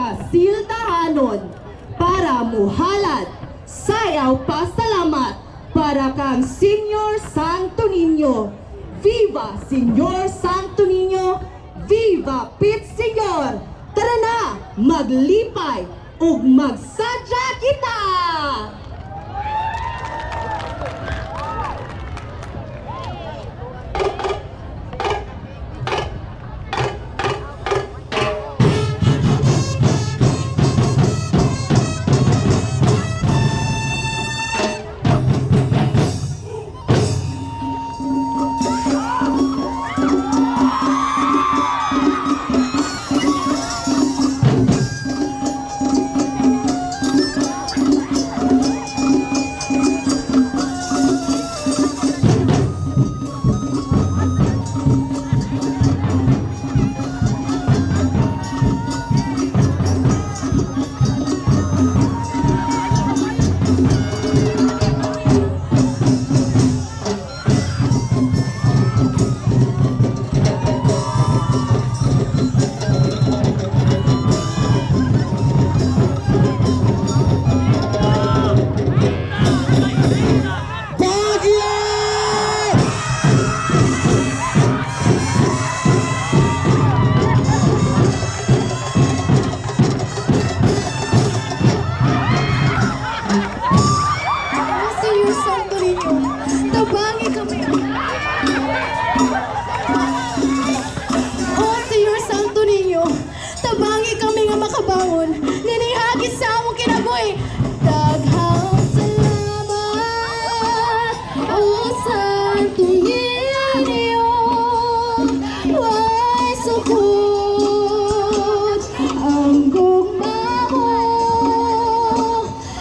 Casildahanon para muhalad sayaw pasalamat para kang Señor Santo Niño. Viva Señor Santo Niño! Viva Pit Señor! Tara na, maglipay ug magsadya kita! Baguio! Oh, Señor Santo Niño, tabangi kami. Oh, Señor Santo Niño, tabangi kami nga makabangon. Ninihagis sa among kinabuhi. Daghang salamat, oh Santo Niño. Way sukod ang gugma mo.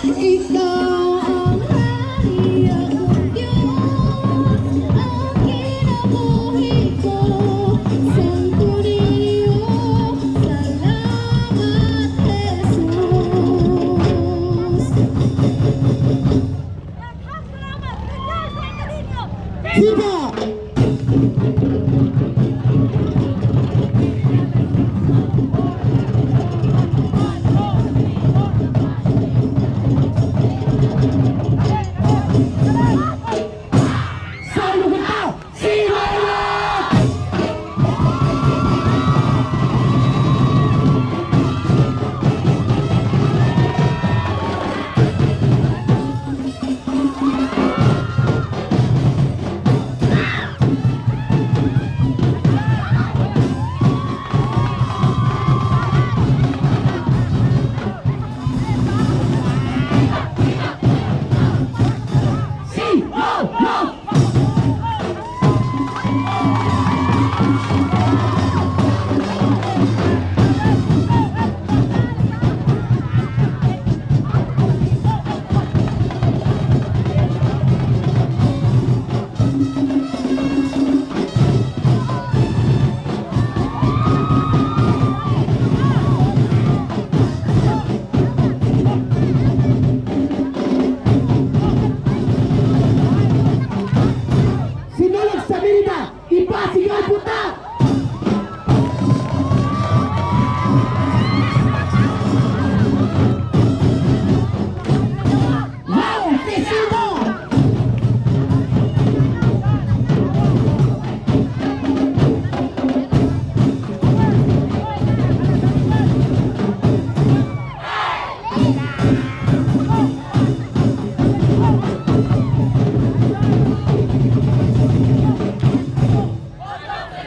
Ikaw ang hari, akong Diyos, ang kinabuhi ko. Santo Niño, salamat, Jesus. Viva! Sa lugar si Lola! Si Lola! Sinulog sa Merida, ipasigaw puta! Wow! Tesino!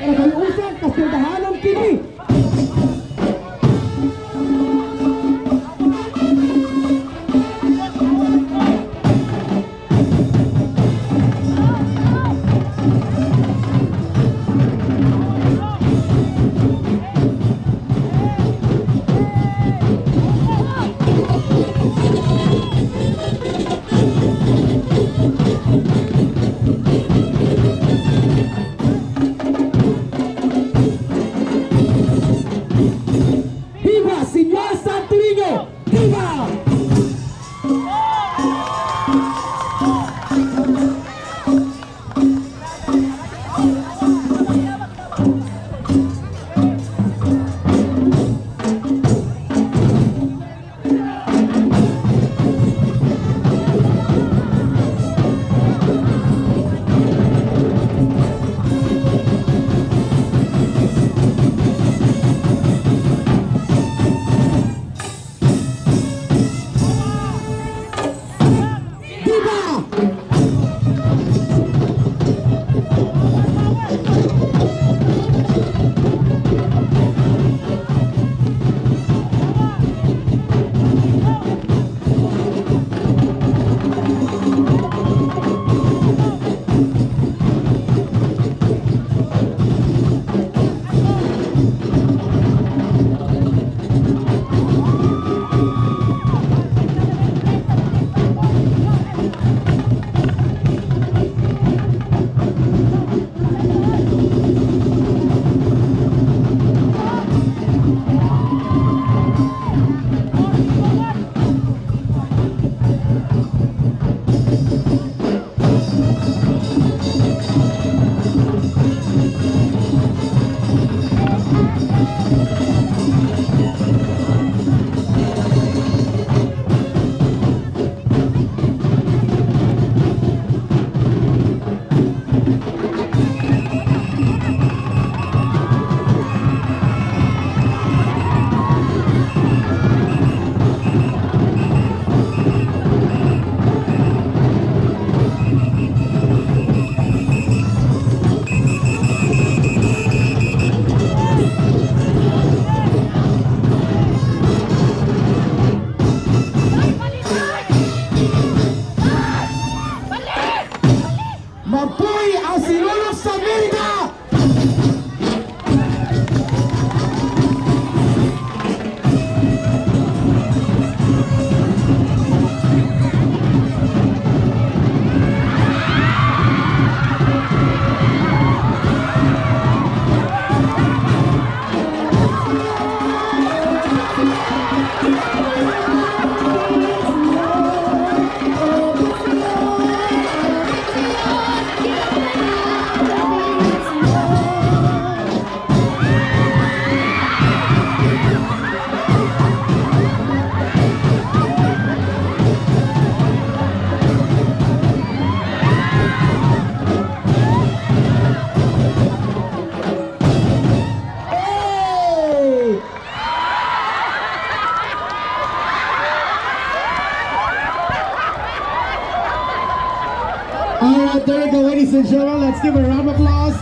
Nagayusan, kasildahanon kini! Viva Señor Santo Niño! Viva! Ladies and gentlemen, let's give a round of applause.